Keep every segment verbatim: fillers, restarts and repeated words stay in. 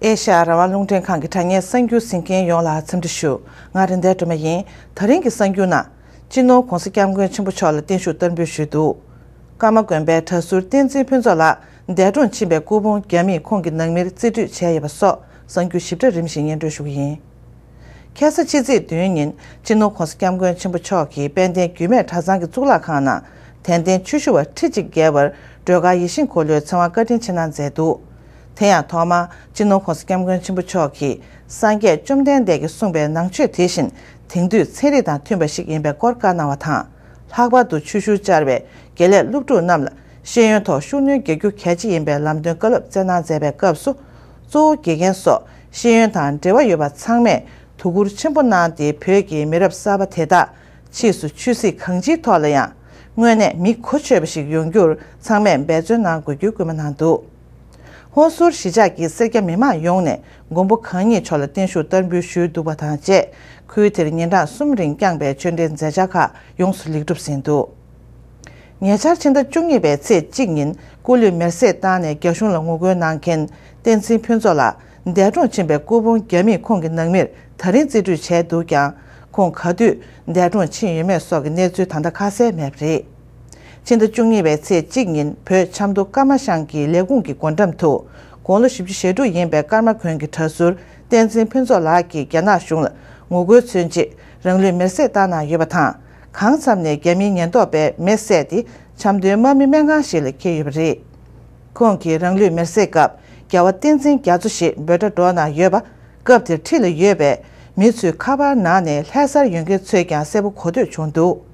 ཨེ་ཤ་ཡ་རང་དབང་རླུང་འཕྲིན་ཁང་གི་དྲ་བརྙན་གསར་འགྱུར་གཟིགས་མཁན་ཡོངས་ལ་འཚམས་འདྲི་ཞུ། ང་རེད་མདའ་སྒྲོལ་མ་ཡིན། ད་རིང་གི་གསར་འགྱུར་ནང་། སྤྱི་ནོར་༧གོང་ས་༧སྐྱབས་མགོན་ཆེན་པོ་མཆོག་ལ་བརྟན་བཞུགས་བསྟར་འབུལ་ཞུས་འདུག་ཀརྨ་དགོན་པའི་གྲྭ་ཟུར་བསྟན་འཛིན་ཕུན་ཚོགས་ལགས་འདས་གྲོངས་ཕྱིན་པའི་སྐུ་ཕུང་རྒྱ་མིས་ཁོང་གི་ནང་མིར་རྩིས་སྤྲོད་བྱས་ཡོད་པ་སོགས་གསར་འགྱུར་ཞིབ་ཕྲ་རིམ་བཞིན་སྙན་སྒྲོན་ཞུ་གི་ཡིན། ཁ་སང་ཕྱི་ཚེས་བདུན་ཉིན་སྤྱི་ནོར་༧གོང་ས་༧སྐྱབས་མགོན་ཆེན་པོ་མཆོག་གིས་དཔལ་ལྡན་རྒྱུད་སྨད་གྲྭ་ཚང་གི་གཙུག་ལག་ཁང་ནང་དད་ལྡན་ཆོས་ཞུ་བ་ཁྲི་གཅིག་བརྒལ་བར་སྒྲོལ་དཀར་ཡིད་བཞིན་འཁོར་ལོའི་ཚེ་དབང་བཀའ་དྲིན་ཆེ་གནང་མཛད་འདུག་དེ་ཡང་ཐོག་མར་སྤྱི་ནོར་༧གོང་ས་༧སྐྱབས་མགོན་ཆེན་པོ་མཆོག་གིས་སངས་རྒྱས་བཅོམ་ལྡན་འདས་ཀྱིས་གསུངས་པའི་ནང་ཆོས་དེ་བཞིན་དེང་དུས་ཚན་རིག་དང་མཐུན་པ་ཞིག་ཡིན་པའི་སྐོར་བཀའ་གནང་བ་དང་། ལྷག་པར་དུ་ཆོས་ཞུར་བཅར་བའི་དགེ་ལས་སློབ་ཕྲུག་རྣམས་ལ་ཤེས་ཡོན་ཐོག་ཤུགས་སྣོན་རྒྱག་རྒྱུ་གལ་ཆེ་ཡིན་པའི་ལམ་སྟོན་བཀའ་སློབ་སྩལ་གནང་མཛད་པའི་སྐབས་སུ། གཙོ་བོ་དགེ་རྒན་སོགས་ཤེས་ཡོན་དང་འབྲེལ་བ་ཡོད་པ་ཚང་མས་དོ་ཁུར་ཆེན་པོ་གནང་སྟེ། བོད་ཀྱི་མི་རབས་གསར་པ་དེ་དག་ཕྱིས་སུ་ཆོས་སྲིད་གང་ཅིའི་ཐོག་ལ་ཡང་དངོས་གནས་མི་གོ་ཆོད་པ་ཞིག་ཡོང་རྒྱུར་ཚང་མས་འབད་བརྩོན་གནང་དགོས་རྒྱུའི་སྐུལ་མ་གནང་འདུག་ཧོར་སུར་གཞིས་ཆགས་ཀྱི་སེར་སྐྱ་མི་མང་ཡོངས་ནས་མགོན་པོ་གང་ཉིད་མཆོག་ལ་བརྟན་བཞུགས་བསྟར་འབུལ་ཞུས་འདུག་པ་དང་བཅས། ཁུལ་དེར་ཉིན་གྲངས་གསུམ་རིང་བསྐྱངས་པའི་ཆོས་འབྲེལ་མཛད་འཆར་ཁག་ཡོངས་སུ་ལེགས་གྲུབ་ཟིན་འདུག་ཉེ་ཆར་ཕྱི་ཟླ་བཅུ་གཉིས་པའི་ཚེས་གཅིག་ཉིན་སྐུ་ལུས་མེར་སྲེག་བཏང་ནས་རྒྱ་གཞུང་ལ་ངོ་རྒོལ་གནང་མཁན་བསྟན་འཛིན་ཕུན་ཚོགས་ལགས་འདས་གྲོངས་ཕྱིན་པའི་སྐུ་ཕུང་རྒྱ་མིས་ཁོང་གི་ནང་མིར་ད་རིང་རྩིས་སྤྲོད་བྱས་འདུག་ཀྱང་། ཁོང་ག་དུས་འདས་གྲོངས་ཕྱིན་ཡོད་མེད་སོགས་ཀྱི་གནས་ཚུལ་ད་ལྟ་ཁ་གསལ་མེད་པ་རེད། ཕྱི་ཟླ་བཅུ་གཉིས་པའི་ཚེས་གཅིག་ཉིན་བོད་ཆབ་མདོ་ཀརྨ་ཤང་གི་ལས་ཁུངས་ཀྱི་སྒོ་འགྲམ་དུ་དགུང་ལོ་བཞི་བཅུ་ཞེ་དྲུག་ཡིན་པའི་ཀརྨ་དགོན་གྱི་གྲྭ་ཟུར་བསྟན་འཛིན་ཕུན་ཚོགས་ལགས་ཀྱིས་རྒྱ་ནག་གཞུང་ལ་ངོ་རྒོལ་མཚོན་ཆེད་རང་ལུས་མེར་སྲེག་བཏང་གནང་ཡོད་པ་དང་། གང་འཚམ་ནས་རྒྱ་མིའི་ཉེན་རྟོག་པས་མེ་བསད་དེ་ཆབ་མདོའི་དམག་མི་སྨན་ཁང་ཞིག་ལ་འཁྱེར་ཡོད་པ་རེད། ཁོང་གིས་རང་ལུས་མེར་སྲེག་སྐབས་རྒྱལ་བ་བསྟན་འཛིན་རྒྱ་མཚོ་ཞེས་འབོད་སྒྲ་སྒྲོག་གནང་ཡོད་པ། སྐབས་དེར་འཁྲིས་ལ་ཡོད་པའི་མི་ཚོས་ཁ་པར་ནང་ནས་ལྷ་སར་ཡོད་མཁན་ཚོས་ཀྱང་གསལ་པོ་གོ་ཐོས་བྱུང་འདུག་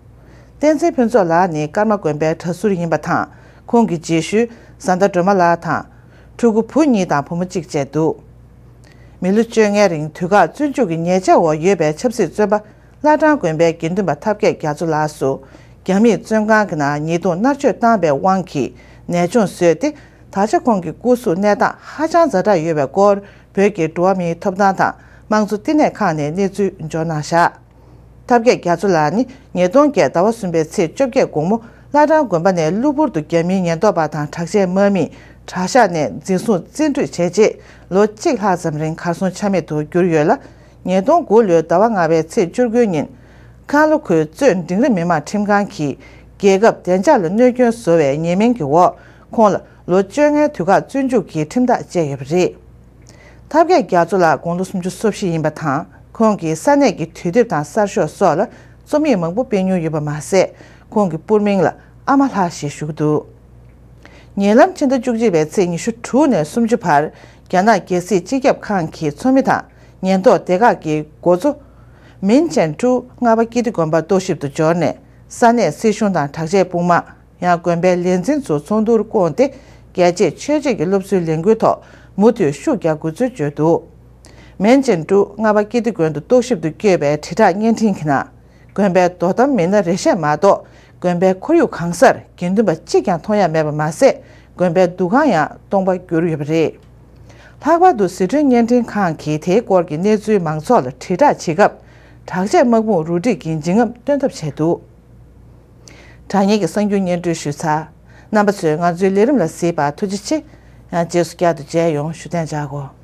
བསྟན་འཛིན་ཕུན་ཚོགས་ལགས་ནི་ཀརྨ་དགོན་པའི་གྲྭ་ཟུར་ཡིན་པ་དང་། ཁོང་གི་རྗེས་ཤུལ་བཟའ་ཟླ་སྒྲོལ་མ་ལགས་དང་། ཕྲུ་གུ་བུ་གཉིས་དང་བུ་མོ་གཅིག་བཅས་འདུག་མི་ལོ་བཅོ་ལྔའི་རིང་དུས་བཀག་བཙོན་འཇུག་གི་ཉེས་ཆད་འོག་ཡོད་པའི་ཆབ་སྲིད་བཙོན་པ། བླ་བྲང་དགོན་པའི་དགེ་འདུན་པ་ཐབས་མཁས་རྒྱ་མཚོ་ལགས་སུ། རྒྱ་མིས་བཙོན་ཁང་གི་ནང་ཉེས་རྡུང་མནར་གཅོད་བཏང་པའི་དབང་གིས་ནད་བྱུང་བཟོས་ཏེ། ད་ཆ་ཁོང་གི་སྐུ་གཟུགས་གནས་སྟངས་ཧ་ཅང་ཛ་དྲག་ཡོད་པའི་སྐོར། བོད་ཀྱི་འགྲོ་བ་མིའི་ཐོབ་ཐང་དང་དམངས་གཙོ་བསྟི་གནས་ཁག་ནས་གནས་ཚུལ་འབྱོར་གནང་བཞག་ཐབས་མཁས་རྒྱ་མཚོ་ལགས་ནི་ཉིས་སྟོང་བརྒྱད་ཟླ་བ་གསུམ་པའི་ཚེས་བཅོ་བརྒྱད་དགོང་མོ། བླ་བྲང་དགོན་པ་ནས་གློ་བུར་དུ་རྒྱ་མིའི་ཉེན་རྟོག་པ་དང་དྲག་ཆས་དམག་མིས་གྲྭ་ཤག་ནས་འཛིན་བཟུང་བཙན་འཁྲིད་བྱས་རྗེས། ལོ་གཅིག་ལྷག་ཙམ་རིང་གར་སོང་ཆ་མེད་དུ་གྱུར་ཡོད་ལ། ཉིས་སྟོང་དགུ་ལོའི་ཟླ་བ་ལྔ་པའི་ཚེས་བཅུ་དགུ་ཉིན། ཁ་ལོ་ཁོའི་གཙོས་འབྲིང་རིམ་མི་མང་ཁྲིམས་ཁང་གིས་རྒྱལ་ཁབ་བདེ་འཇགས་ལ་གནོད་སྐྱོན་བཟོ་བའི་ཉེས་མིང་གི་འོག་ཁོང་ལ་ལོ་བཅོ་ལྔའི་དུས་བཀག་བཙོན་འཇུག་གི་ཁྲིམས་ཐག་བཅད་ཡོད་པ་རེད། ཐབས་མཁས་རྒྱ་མཚོ་ལགས་དགུང་ལོ་སུམ་ཅུ་སོ་བཞི་ཡིན་པ་དང་། ཁོང་གིས་ས་གནས་ཀྱི་དུས་དེབ་དང་གསར་ཤོག་སོགས་ལ་རྩོམ་ཡིག་མང་པོ་སྤེལ་མྱོང་ཡོད་པ་མ་ཟད། ཁོང་གི་པུར་མིང་ལ་ཨ་མ་ལྷ་ཞེས་ཞུ་གི་འདུག་ཉེ་ལམ་ཕྱི་ཟླ་བཅུ་གཅིག་པའི་ཚེས་ཉི་ཤུ་དྲུག་ནས་སུམ་ཅུ་བར་རྒྱ་ནག་རྒྱལ་སྲིད་སྤྱི་ཁྱབ་ཁང་གི་ཚོགས་མི་དང་ཉེན་རྟོག་སྡེ་ཁག་གི་འགོ་གཙོ། མིན་ཅན་ཀྲུའུ་ལྔ་པ་ཀིརྟི་དགོན་པར་རྟོག་ཞིབ་ཏུ་འབྱོར་ནས། ས་གནས་སྲིད་གཞུང་དང་དྲག་ཆས་དཔུང་དམག་ཡང་དགོན་པའི་ལས་འཛིན་ཚོ་ཚོགས་འདུར་བསྐོངས་ཏེ། རྒྱལ་གཅེས་ཆོས་གཅེས་ཀྱི་སློབ་གསོའི་ལས་འགུལ་ཐོག་མུ་མཐུད་ཤུགས་རྒྱག་དགོས་ཚུལ་བརྗོད་འདུག་མིན་ཅན་ཀྲུའུ་ལྔ་པ་ཀིརྟི་དགོན་དུ་རྟོག་ཞིབ་ཏུ་བསྐྱོད་པའི་དྲིལ་བསྒྲགས་བརྙན་འཕྲིན་གྱི་ནང་། དགོན་པའི་དོ་དམ་མི་སྣ་རེ་ཤས་མ་གཏོགས། དགོན་པའི་ཁོར་ཡུག་གང་སར་དགེ་འདུན་པ་གཅིག་ཀྱང་མཐོང་ཡ་མེད་པ་མ་ཟད། དགོན་པའི་འདུ་ཁང་ཡང་སྟོང་པར་གྱུར་ཡོད་པ་རེད། ལྷག་པར་དུ་ཟི་ཁྲོན་བརྙན་འཕྲིན་ཁང་གིས་དེའི་སྐོར་གྱི་གནས་ཚུལ་མང་ཚོགས་ལ་དྲིལ་བསྒྲགས་བྱེད་སྐབས། དྲག་ཆས་དམག་དཔུང་རུ་སྒྲིག་གི་འཇིགས་རྔམ་སྟོན་ཐབས་བྱས་འདུག་དྲ་བརྙན་གྱི་གསར་འགྱུར་སྙན་སྒྲོན་ཞུས་ཚར། རྣམ་པ་ཚོས་ང་ཚོའི་ལས་རིམ་ལ་གཟིགས་པར་ཐུགས་རྗེ་ཆེ། ཡང་རྗེས་སུ་བསྐྱར་དུ་མཇལ་ཡོང་། བཞུགས་གདན་འཇགས་དགོས།